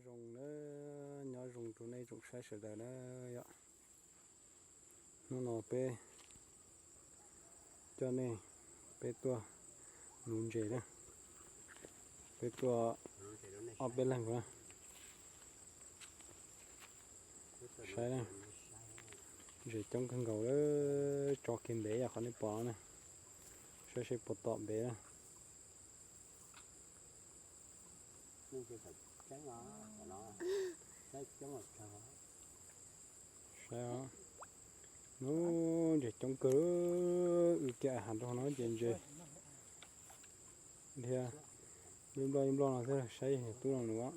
Zoo na, nyob zoo rau nej tsoom saib sawv daws na yom. Hnub no peb coj nej peb tuaj nuv ntses na, peb tuaj ob peb leeg na. Saib na, ntses coob kawg nkaus, tso kiag ntev yam qhov nej pom na. Saib seb puas tom ntev na. Saib, hnub ntses coob kawg, wb kiag hav nrog no ces ntses dhia ib nploj ib nploj no xwb. Saib tub no nuv,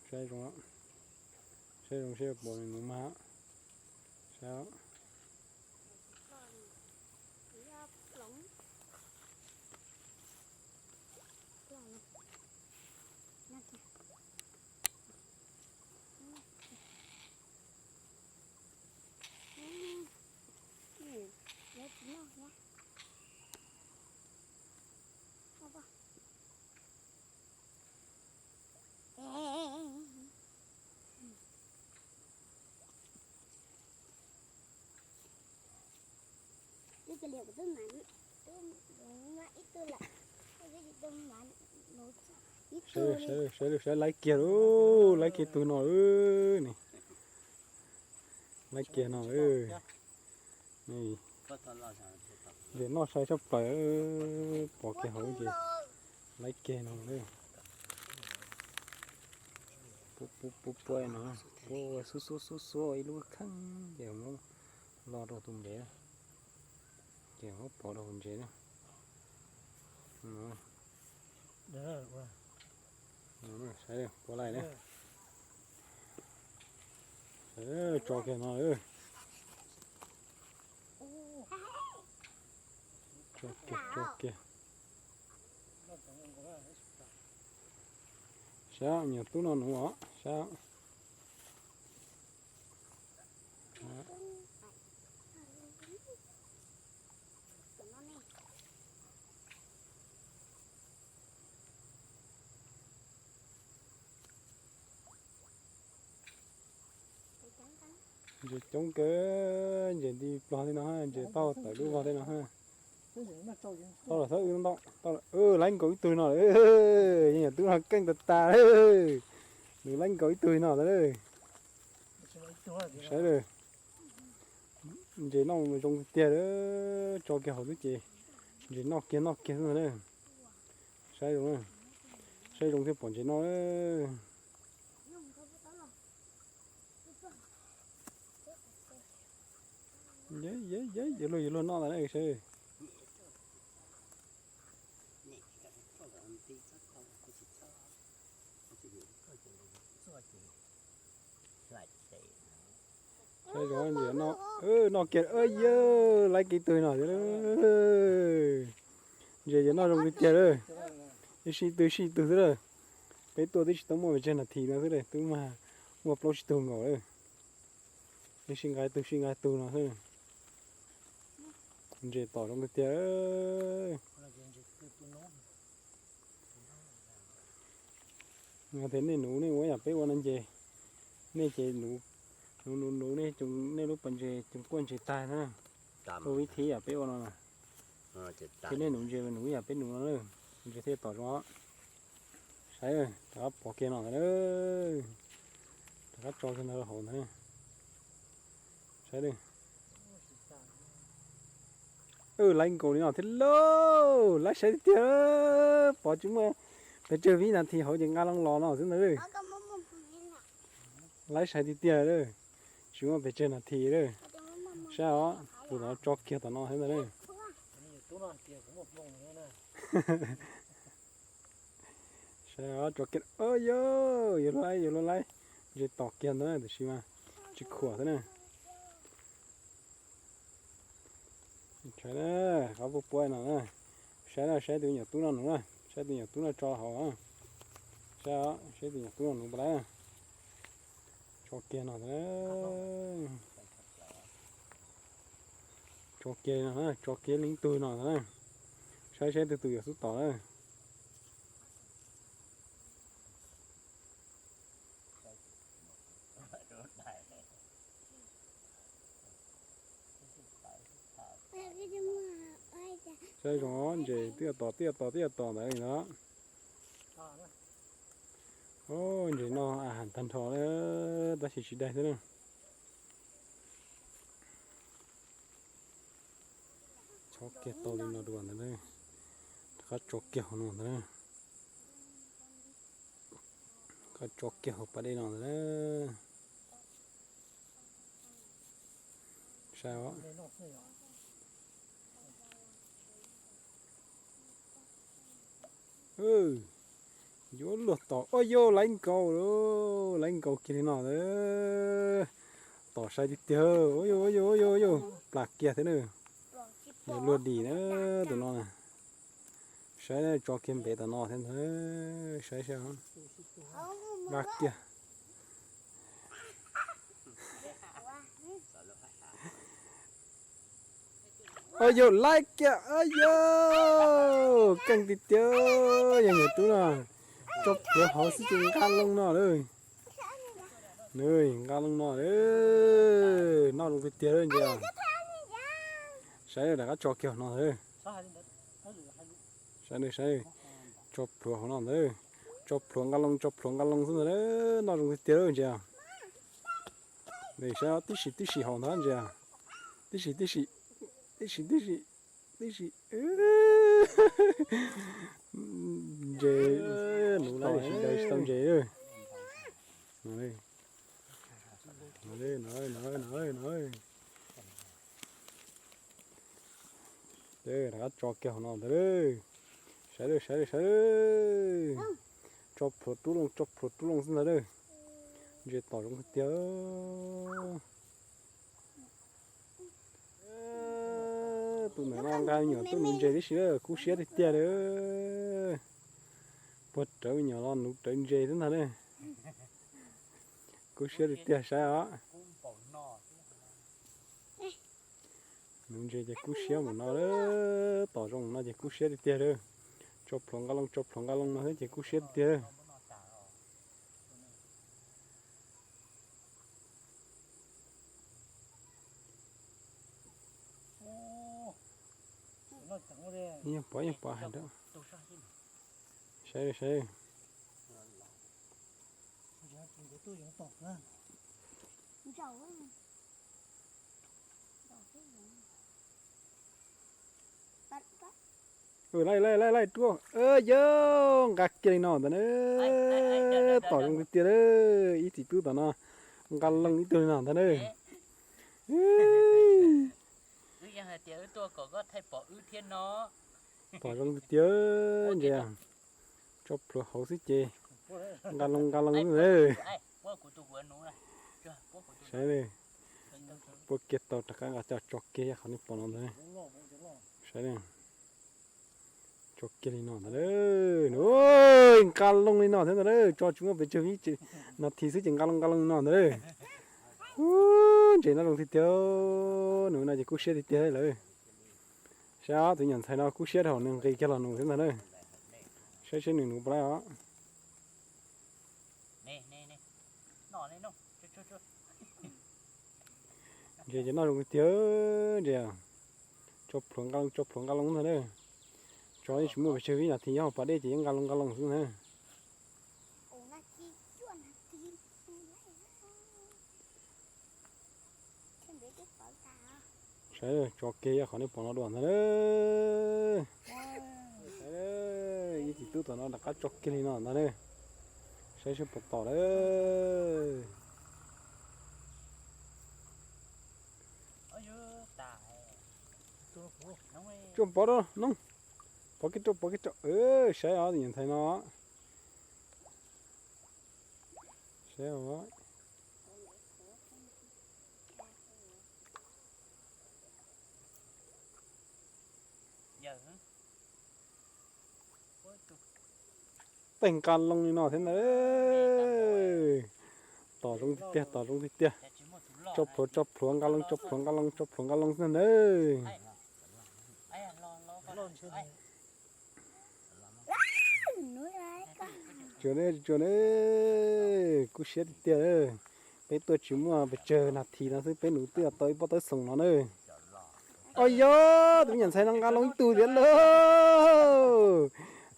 saib zoo, saib zoo seb puas nuv mag. Saib Saib, saib, saib, saib, laib kiag lauj, laib kiag tug no ne. Laib kiag no. Ntses noj sai tshaj plaws, pov kiag hauv ces laib kiag no. Pub pub pub no, pub xub xub xub xub ib lub kheej ces muab lo rau tus ntev, ces muab pov rau hauv ntses na. Saib puas laij na. Tso kiag no. Tso kiag, tso kiag. Saib, nyuam tub no nuv os, saib. Ntses coob kawg, ntses nti plog tej no, ntses tau tawm lub vog tej no. Tau lawm xwb, wb ntau, tau lawm, laib nkaus ib tug no lawm, nyuam tub no keej tas tas, nws laib nkaus ib tug no lawm. Saib, ntses noj zoo tiag tiag, tso kiag hauv xwb ces ntses noj kiag noj kiag xwb ntag na. Saib zoo, saib zoo thiaj pom ntses noj. Yog luag, yog luag noj ntag na saib. Saib zoo ntses noj, noj kiag, yog laib kiag ib tug no thiab. Ntses ces noj zoo tiag tiag lawm. Ib sij twg sij twg xwb lawm. Peb tuaj twb tsis tau muaj pes tsawg nas this no xwb lawm, twb muaj plaub tsib tug nkaus lawm. Ib sij nqa ib tug sij nqa ib tug no xwb. Ntses tom zoo tiag tiag. Yog tias nej nuv nej ua yam peb ua no ces, nej ces nuv, nuv nuv nuv nej, nej lub pas ntses ces kuaj ntses tag na. Ua vib thib yam peb ua no na. Ces nej nuv ntses nuv yam peb nuv no, ntses thiaj tom zoo. Saib, rov qab pov kiag no ntag, rov qab tso kiag no rau hauv ntag. Saib, laib nkaus li no thiab lauj, laib sai tiag tiag. Pov tsis muaj pes tsawg vib nas this hauv ces nqa loo los no xwb ntag. Laib sai tiag tiag, tsis muaj pes tsawg nas this lawm. Saib os, tus no tso kiag tom no thiab ntag. Saib os, tso kiag, yog, yuav luag laib, yuav luag laib. Ntses tom kiag ntag tiam sis mas tsis khuam xwb na. Saib, qhov puab puab no na. Saib na, saib tus nyuam tub no nuv na, saib tus nyuam tub no tso hauv. Saib, saib tus nyuam tub no nuv puas laib na. Tso kiag no, tso kiag no, tso kiag leej twg no na. Saib saib twg tus yuav xub tom na. Saib zoo, ntses twb yuav tom, twb yuav tom, twb yuav tom ntawd li ntawd. Ntses no a has tag nrho, tab sis tsis daig xwb na. Chob kiag tau li no dua ntawd, rov qab tso kiag hauv no ntawd. Rov qab tso kiag hauv pas dej no ntawd. Saib os. Yuav luag tom, ua yau, laiv nkaus, laiv nkaus kiag li no ntawd. Tom sai tiag tiag, ua yau, ua yau, ua yau, ua yau, plam kiag thiab na. Yuav luag dim na tus no na. Saib tso kiag npev tom no thiab ntag, saib saib. Nqa kiag. Ua yau, laiv kiag, ua yau, keej tiag tiag, yog niam tub no. Tso plhuav hauv xwb ces nqa loo no lawm. Nqa loo no, noj zoo tiag tiag ntses. Saib rov qab tso kiag no. Saib, saib, tso plhuav hauv no ntawd. Tso plhuav nqa loo, tso plhuav nqa loo xwb ntag, noj zoo tiag tiag ntses. Saib tib si tib si hauv ntag ntses. Tib si tib si, tib si tib si, tib si. Ntses, nuv lawm tsis daws tsis tau ntses. Rov qab tso kiag hauv no ntag. Saib lawm, saib lawm, saib lawm. Tso plhuav rub loo, tso plhuav rub loo xwb ntag. Ntses tom zoo tiag tiag. Tus ntawm no nqa me nyuam tuaj nuv ntses tib si, kub siab tiag tiag li. Puag rawv me nyuam los nuv rawv ntses xwb ntag na. Kub siab tiag tiag, saib os. Nuv ntses ces kub siab mus no, tom zoo mus no ces kub siab tiag tiag li. Tso plhuav nqa loo, tso plhuav nqa loo no xwb ces kub siab tiag tiag. Yeej pom, yeej pom hais rau. Saib, saib. Laij, laij, laij, laij, ruaj. Yog nqa kiag li no ntag na. Tom zoo tiag tiag li. Ib txiv tub tom no nqa loo ib tug li no ntag na. Tom zoo tiag tiag ntses. Tso plhuav hauv xwb ces nqa loo nqa loo xwb na. Saib, puab kiag tau rov qab nqa coj tso kiag qhov nej pom no ntag. Saib, tso kiag li no ntag. Nqa loo li no thiab ntag, tso tsis muaj pes tsawg, ib nas this xwb ces nqa loo nqa loo li no ntag. Ntses noj zoo tiag tiag, nuv no ces kub siab tiag tiag lawm. Saib tus nyuam ntxhais no kub siab dhau nws nqis kiag los nuv thiab ntag na. Saib seb nws nuv puas laib os. Ntses ces noj zoo tiag tiag ntses. Tso plhuav nqa loo, tso plhuav nqa loo ntag na. Tso yeej tsis muaj pes tsawg, ib nas this nyob hauv pas dej ces yeej nqa loo nqa loo xwb ntag. Saib tso kiag qhov nej pom no dua ntag na. Ib txiv tub tom no rov qab tso kiag li no ntag na. Saib seb puas tom lawm. Tsuas pov rau no, pov kiag rau, pov kiag rau. Saib os, tus nyuam ntxhais no. Saib os. Tej nqa loo li no thiab ntag. Tom zoo tiag tiag, tom zoo tiag tiag. Tso plhuav, tso plhuav nqa loo, tso plhuav nqa loo, tso plhuav nqa loo xwb ntag. Tsuas ne, tsuas ne, kub siab tiag tiag. Peb tuaj tsis muaj pes tsawg nas this no xwb peb nuv twb tau ib pob tawb xoom no na. Ua yog tus me nyuam ntxhais no nqa loo ib tug thiab lauj.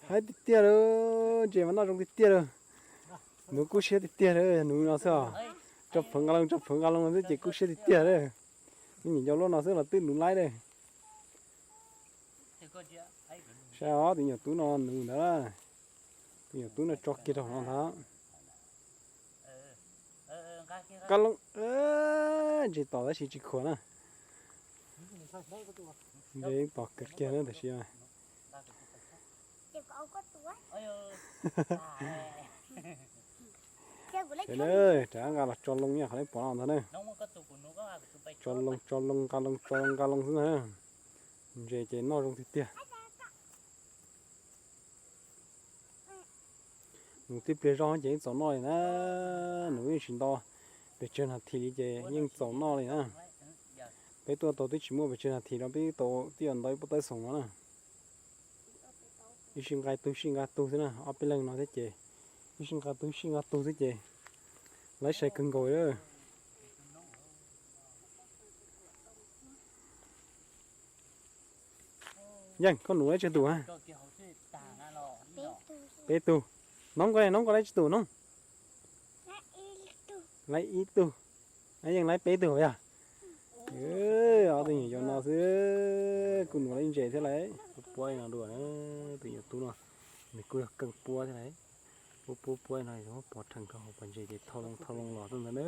Haib tiag tiag lauj, ntses mas noj zoo tiag tiag lauj. Nuv kub siab tiag tiag lauj, nuv no xwb os. Tso plhuav nqa loo, tso plhuav nqa loo xwb ces kub siab tiag tiag lauj. Me nyuam yau luaj no xwb los twb nuv laib lauj. Saib os, tus me nyuam tub no nuv ntawd. Tus me nyuam tub no tso kiag rau hauv no ntag. Nqa loo, ntses tom tab sis tsis khuam na. Ntses yeej tom kiag kiag na tam sim. Sawv daws, rov qab nqa los tso loo nyob qhov nej pom no ntag na. Tso loo, tso loo, nqa loo, tso loo, nqa loo xwb ntag. Ntses ces noj zoo tiag tiag. Nuv tib pliag zoj ces yeej txaus noj li na. Nuv yeej tsis nto pes tsawg nas this li ces yeej txaus noj li na. Peb tuaj tau twb tsis muaj pes tsawg nas this los peb tau twb yuav nto ib pob tawb xoom no na. Ib sij nqa ib tug, sij nqa tug xwb na, ob peb leeg no thiab ces ib sij nqa tug, sij nqa tug xwb ces laib sai kawg nkaus li. Yeej, koj nuv laib tsawg tus? Peb tug. Noob koj, noob koj laib tsawg tus noob? Laib ib tug. Yeej laib peb tug yog? Ob tug nyuam yaus no xwb, kuj nuv laib ntses thiab lauj. Puab puab no dua, tus nyuam tub no nws kuj yog keej puab thiab lauj. Puab puab puab no muab pov rhees rau hauv pas ntses ces thau loo thau loo los tuaj ntag na.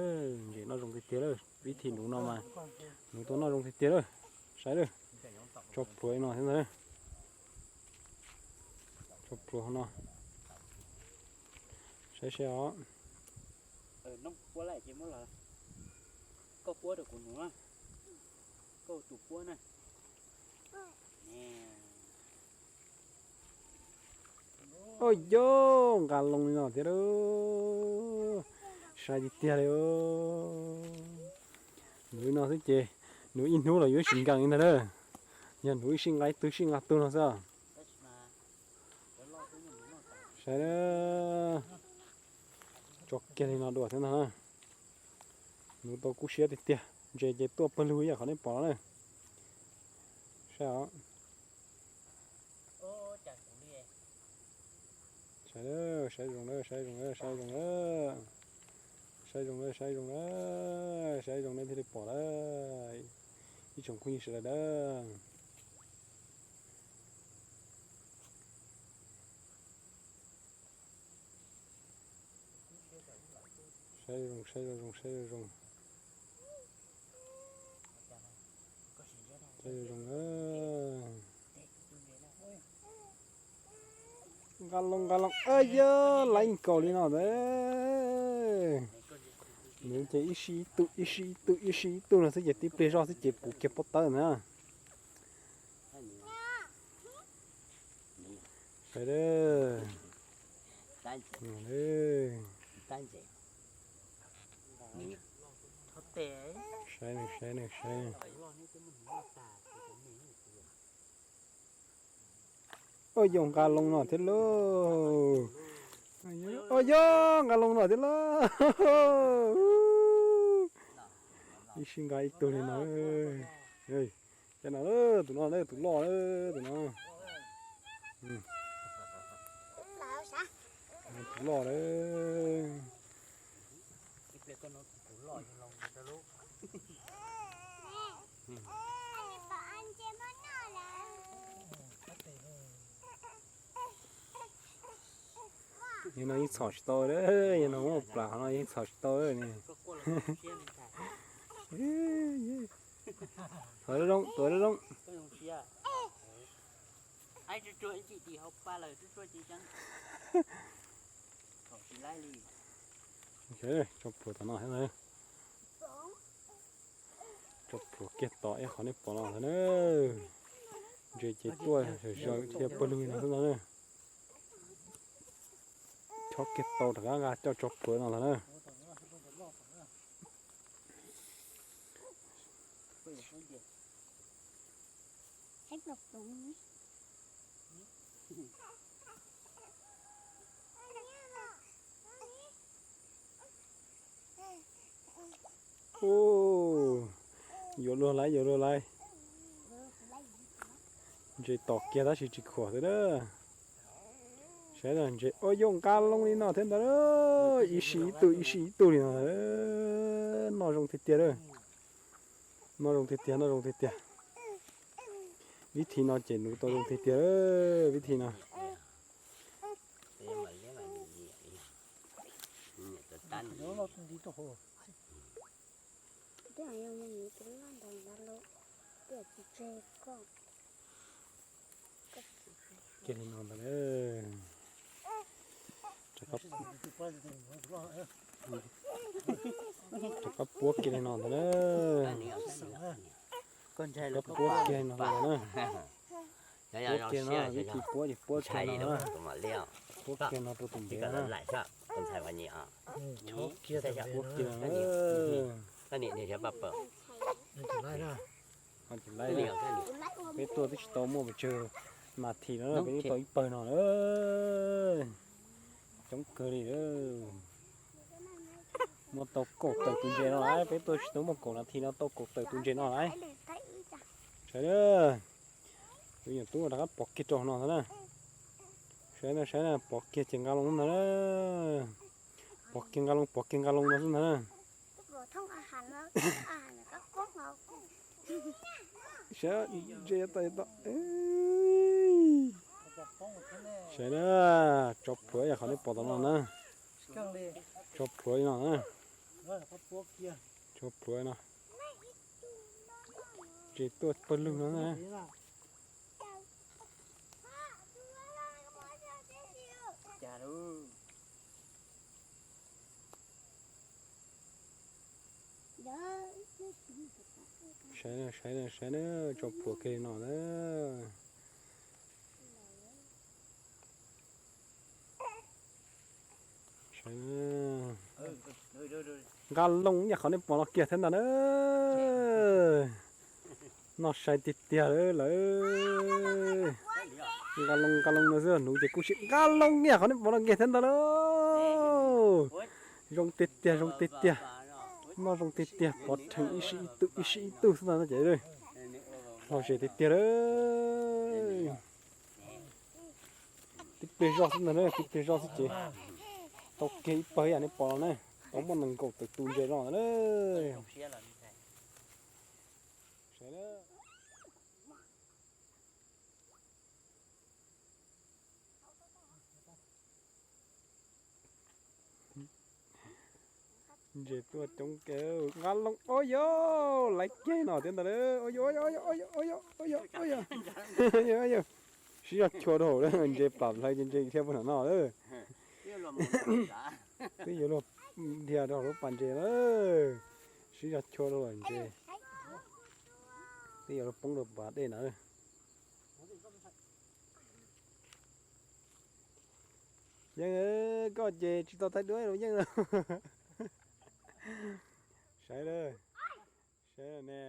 Ntses noj zoo tiag tiag lauj, vib thim nuv no mas nuv tau noj zoo tiag tiag lauj. Saib lauj, tso plhuav no thiab ntag. Tso plhuav hauv no. Saib seb os. Ua yog nqa loo li no thiab lauj. Sai tiag tiag li. Nuv li no xwb ces nuv ib hnub los yuav tsis nkees li ntag na. Yog nuv ib sij nqa ib tug, sij nqa tug no xwb. Saib, tso kiag li no dua thiab ntag na. Nuv tau kub siab tiag tiag, ntses ces tuaj pawg lug ib yam qhov nej pom no na. Saib os. Saib, saib zoo lawm, saib zoo lawm, saib zoo lawm. Saib zoo lawm, saib zoo lawm, saib zoo nej thiaj li pom lawm. Ib tsoom phooj ywg sawv daws na. Saib zoo, saib zoo, saib zoo. Saib zoo. Nqa loo, nqa loo, yog laib nkaus li no ntag. Nuv ces ib sij ib tug, ib sij ib tug, ib sij ib tug no xwb ces tib pliag zoj xwb ces puv kiag pob tawb na. Saib, saib, saib. Ua yog nqa loo no thiab lauj. Ua yog nqa loo no thiab lauj. Ib sij nqa ib tug li no. Cov no, tus no tus loj, tus no. Tus loj lawm. Yog no yeej txhom tsis tau, yog no muaj plas no yeej txhom tsis tau ne. Tuav zoo, tuav zoo. Tso plhuav tom no thiab na. Tso plhuav kiag tom ib qhov nej pom no ntag na. Ntses ces tuaj zawm zawm thiab pawg lug no xwb ntag na. Chob kiag tau rov qab nqa coj tso plhuav no ntag na. Yuav luag lawm, yuav luag lawm. Ntses tom kiag tab sis tsis khuam xwb na. Saib ntses, ua yuav nqa loo li no thiab ntag. Ib sij ib tug ib sij ib tug li no. Noj zoo tiag tiag. Noj zoo tiag tiag, noj zoo tiag tiag. Vib thi no ces nuv tau zoo tiag tiag, vib thi no. Kiag li no ntag. Rov qab puab kiag li no ntag na. Rov qab puab kiag li no ntag na. Puab kiag no, ib tsis puab ces puab kiag no na. Puab kiag no rau tus ntev na. Puab kiag no. Peb tuaj twb tsis tau muaj pes tsawg nas this no peb twb tau ib pawg no lawm. Coob kawg li. Muaj tau kaum tawm tus ntses no lawm, peb tuaj tsis tau muaj kaum nas this no tau kaum tawm tus ntses no lawm. Saib na, kuv nyuam tub rov qab pov kiag rau no ntag na. Saib na, saib na, pov kiag ces nqa loo ntag na. Pov kiag nqa loo, pov kiag nqa loo no xwb ntag na. Saib, ntses yuav tau, yuav tau. Saib na, tso plhuav yam qhov nej pom tom no na. Tso plhuav li no na. Tso plhuav no. Ntses tuaj pawg lug no na. Saib na, saib na, saib na, tso plhuav kiag li no na. Nqa loo ib yam qhov nej pom no kiag thiab ntag na. Noj sai tiag tiag lawm. Nqa loo, nqa loo no xwb, nuv ces kuj sim nqa loo ib yam qhov nej pom no kiag thiab ntag lauj. Zoo tiag tiag, zoo tiag tiag. Noj zoo tiag tiag, pov rhees ib sij ib tug, ib sij ib tug xwb ntag no ces. Lom zem tiag tiag lawm. Tib pliag zoj xwb ntag na, tib pliag zoj xwb ces tau kiag ib pawg yam nej pom no na. Tau muaj nees nkaum tawm tus ntses no ntag na. Ntses tuaj coob kawg, nqa loo, ua yog laiv kiag no thiab ntag lauj. Ua yog, ua yog, ua yog, ua yog, ua yog, ua yog, ua yog, ua yog. Sib zog chua rau hauv lawm, ntses plam hlawv ces ntses dhia puag nram no lawm. Twb yuav luag dhia rau hauv lub pas ntses lawm. Sib zog chua rau lawm ntses. Twb yuav luag poob rau pas dej na. Yeej, koj ces tsis tau thaij duab los yeej. Saib lawm, saib lawm ne.